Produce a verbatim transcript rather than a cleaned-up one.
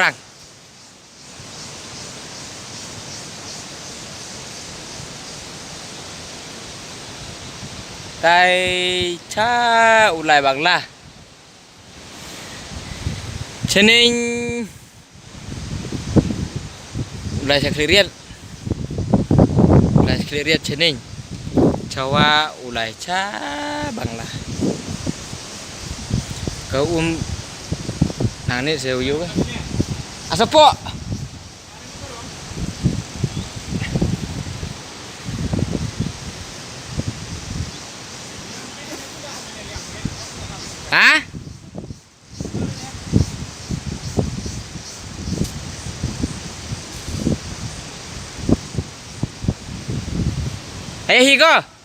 Rang. Tai cha u lai Bangla. Chening. U lai cha khlieh riat. U lai cha khlieh riat chening. Chawa u lai cha Bangla. Ka um nang ne se u yu ka. Asapo. Ha? Ayo hi ko.